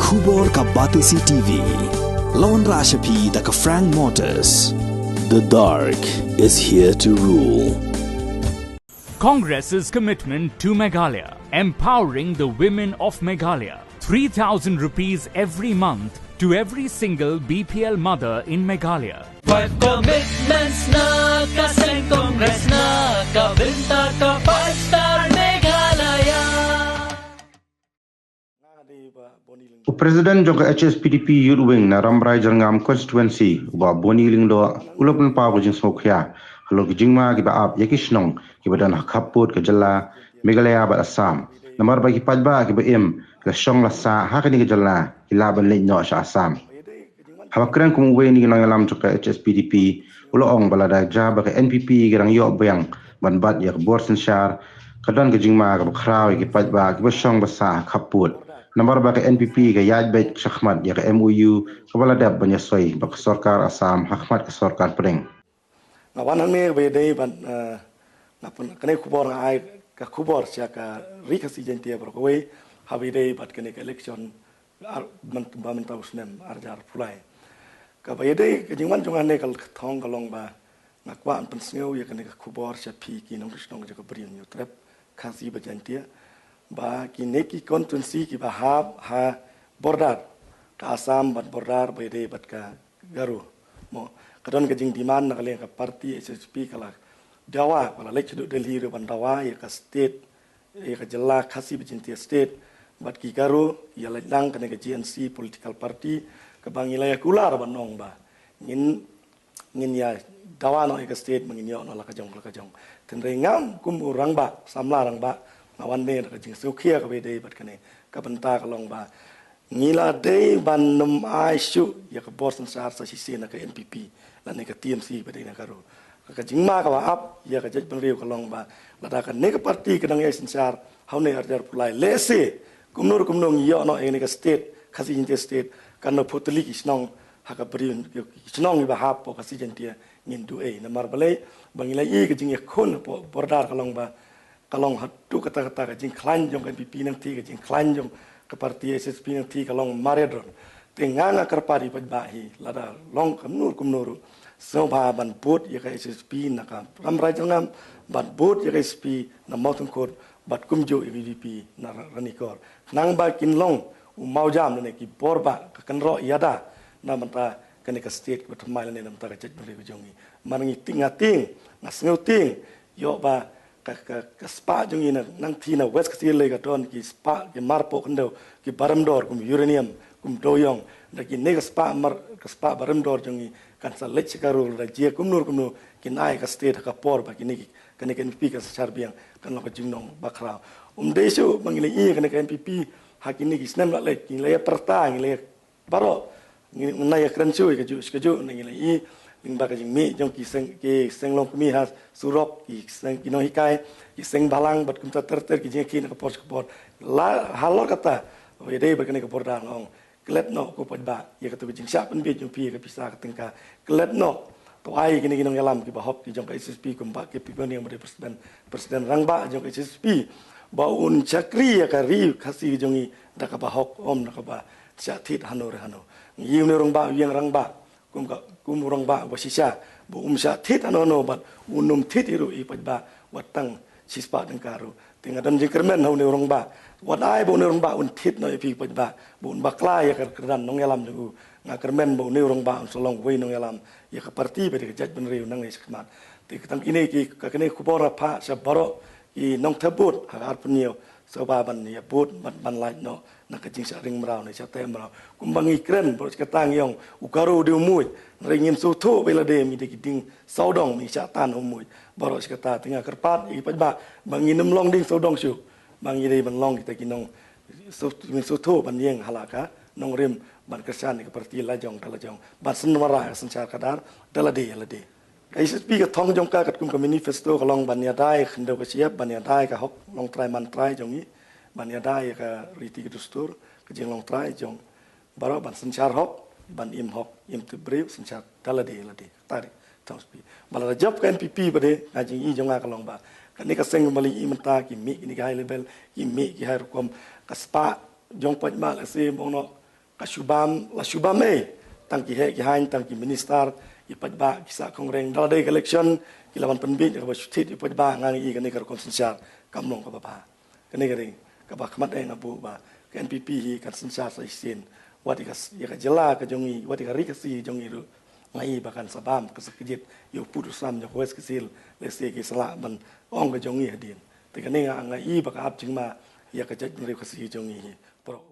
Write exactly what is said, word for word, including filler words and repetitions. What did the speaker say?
Khubor ka Batesi T V. Lawan Rashapi da ka Frank Motors. The dark is here to rule. Congress's commitment to Meghalaya, empowering the women of Meghalaya. Three thousand rupees every month to every single B P L mother in Meghalaya. Five commitments na ka seng Congress na ka bynta ka five star Meghalaya. U President jong ka H S P D P Youth Wing na Rambrai Jyrngam Constituency, u Bah Boni Lyngdoh, u la pynpaw ka jingsngewkhia halor ki jingma kiba ap ïa ki shnong kiba don ha khappud ka jylla Meghalaya bad Assam. Namar ba ki paidbah kiba im, ki la shong la sah ha kane ka jylla, ki lah ban leit noh sha Assam. Haba kren kum uwei na ki nongïalam jong ka H S P D P, u la ong ba lada jia ba ka N P P ka dang ïoh biang ban bat ïa ka bor synshar, ka don ka jingma kaba khraw ïa ki paidbah kiba shong ba sah ha khappud. Namar ba ka N P P ka ïaid beit shakhmat ïa ka M O U kaba la dep ban ïasoi bad ka sorkar Assam hakhmat ka sorkar pdeng. Nga wan hangne ba ïadei bad, eh, nga pyn-, kane khubor nga ai ka khubor sha ka Ri Khasi Jaiñtia baroh kawei, haba ïadei bad kane ka election ar-, man-, ba mynta u snem ar hajar arphew lai. Kaba ïadei ka jingwan jong nga hangne ka thong ka long ba nga kwah ban pynsngew ïa kane ka khubor sha phi ki nongshong shnong jong ka Bri Hynñiewtrep Khasi bad Jaiñtia, ba kine ki constituency kiba hap ha border ka Assam bad border ba ïadei bad ka Garo. Mo, ka don ka jingdemand na ka liang ka party H S P ka la dawa, ka la leit shaduh Delhi ruh ban dawa ïa ka state, ïa ka jylla Khasi bad Jaiñtia state bad ki Garo, ïa leit lang kane ka G N C political party, kaba ngi la ïa kular ban ong ba ngin, ngin ïa dawa noh ïa ka state, ba ngin ïoh noh la ka jong la ka jong. Hynrei ngam kum u rangbah, samla rangbah, nga wan ne da ka jingsngewkhia kaba ïadei bad kane. Ka bynta ka long ba ngi la dei ban nym ai shuh ïa ka bor synshar sa shisien na ka N P P lane ka T M C ba dei na Garo. Ka jingma kaba ap ïa ka jaitbynriew ka long ba lada kane ka party ka dang ïai synshar ha une ar hajar arphew lai, lehse kumno kumno ngi ïoh noh ïa kane ka state, Khasi Jaiñtia state, kan da phew tylli ki shnong ha ka Bri, ki shnong kiba hap ha Khasi Jaiñtia ngin duh ei. Namar balei? Ba ngi la ïohi ka jingïakhun hapoh border ka long ba ka long haduh katta katta, ka jingkhlaiñ jong ka N P P nangta, ka jingkhlaiñ jong ka party H S P nangta ka long mareh drone. Te nga nga kyrpad ïa ki paidbah hi, lada long kumno kumno ruh, sngewbha ban vote ïa ka H S P na ka Rambrai Jyrngam, ban vote ïa ka H S P na Mawsynkhut, bad kumjuh ïa ka U D P na Ra-, Ranikor. Khnang ba kin long u mawjam lane ki bor ba ka kynroh ïada na bynta kane ka state kaba thymmai lane na bynta ka jaitbynriew ka jong ngi. Mar ngi tieng, nga tieng, nga sngew tieng ïoh ba ka, ka, ka spah jong ngi na, nangta na West Khasi Hills ka don ki spah, ki marpoh khyndew, ki barim dor kum uranium, kum dewïong, da kine ka spah mar, ka spah barim dor jong ngi kan sa leit sha Garo, da jia kumno kumno kin ai ka state ha ka por ba kine ki, kane ka N P P kan sa shar biang, kan long ka jingnong bakhraw. Um dei shuh ba ngi la ïohi kane ka N P P ha kine ki snem la leit, ngi la ïa pyrta, ngi la ïa baroh, ngi, ngi la ïa kren shuh ïa kajuh shi kajuh, ngi la ïohi lyngba ka jingmih jong ki seng, ki seng longkmie ha surok, ki seng ki nonghikai, ki seng bhalang bad kumta ter ter ki jingïakhih na ka por sha ka por. La halor kata, ïadei bad kane ka border nga ong, klet noh ko paidbah ïa kato ka jingshah pynbiej jong phi ïa ka pisa ka tyngka. Klet noh, to ai kine ki nongïalam kiba hok ki jong ka H S P, kumba ki phi ba ong ba dei president, president rangbah jong ka H S P, ba un shakri ïa ka ri Khasi jong ngi da kaba hok, ym da kaba shah thied hano re hano. Ngi ïohi une u rangbah u ïeng rangbah kum ka, kum u rangbah uba shisha, ba um shah thied hano hano bad un ym thied hi ruh ïa ki paidbah wat tang shispah tyngka ruh. Te nga don jingkyrmen ha une u rangbah, wat ai ba une u rangbah un thied noh ïa phi ki paidbah, ba un bakla ïa ka kyrdan nongïalam jong u. Nga kyrmen ba une u rangbah un sa long uwei u nongïalam ïa ka party bad ïa ka jaitbynriew nangne shakhmat. Te tang kine ki, ka kine ki khubor nga phah sha baroh ki nongthep vote ha ka arphew hynñiew, sngewbha ban ïa vote, ban, ban lait noh na ka jingshah ring mraw ne shah teh mraw. Kumba ngi kren baroh shi katta ngi ong u Garo u dei u muid, hynrei ngim sngewthuh ba ïa lade ngi dei ki dieng sawdong, ngi shah tan ha u muid baroh shi katta. Te nga kyrpad ïa ki paidbah ba ngin ym long dieng sawdong shuh, ba ngi dei ban long kita ki nong sngewthuh, ngin sngewthuh ban ïeng ha la ka nongrim, ban kyrshan ïa ka party lajong da lajong, ban synran ka synshar khadar da lade ïa lade. Ka H S P ka thong jong ka katkum ka manifesto ka long ban ïada ïa ka khyndew ka shyiap, ban ïada ïa ka hok longtrai mantrai jong ngi, ban ïada ïa ka riti ka dustur, ka jinglongtrai jong baroh, ban synshar hok, ban im hok, im tip briew, synshar da lade ïa lade. Kata dei thong H S P. Ba la jop ka N P P ba dei, ka jingïohi jong nga ka long ba kane ka seng ba la ïohi mynta, ki mih kine ki high level, ki mih ki high rukom, ka spah jong paidbah lehse ba ong noh ka shu bam, la shu bam ei. Tang ki heh ki haiñ, tang ki minister, ki paidbah ki sah khongriang, da la dei ka election, ki la ban pynbiej kaba shu thied ïa ki paidbah. Nga ïohi kane ka rukom synshar kam long kaba bha. Kane ka dei kaba khmat eh nga buh ba ka N P P hi kan synshar sa shisien. Wat ïa ka, ïa ka jylla ka jong ngi, wat ïa ka ri Khasi jong ngi ruh, nga ïohi ba kan sa bam ka sa kjit ïa u pud u sam jong ka West Khasi Hills, lehse ki sa lah ban ong ka jong ngi hadien. Te kane nga, nga ïohi ba ka ap jingma ïa ka jaitbynriew Khasi jong ngi hi. Baroh.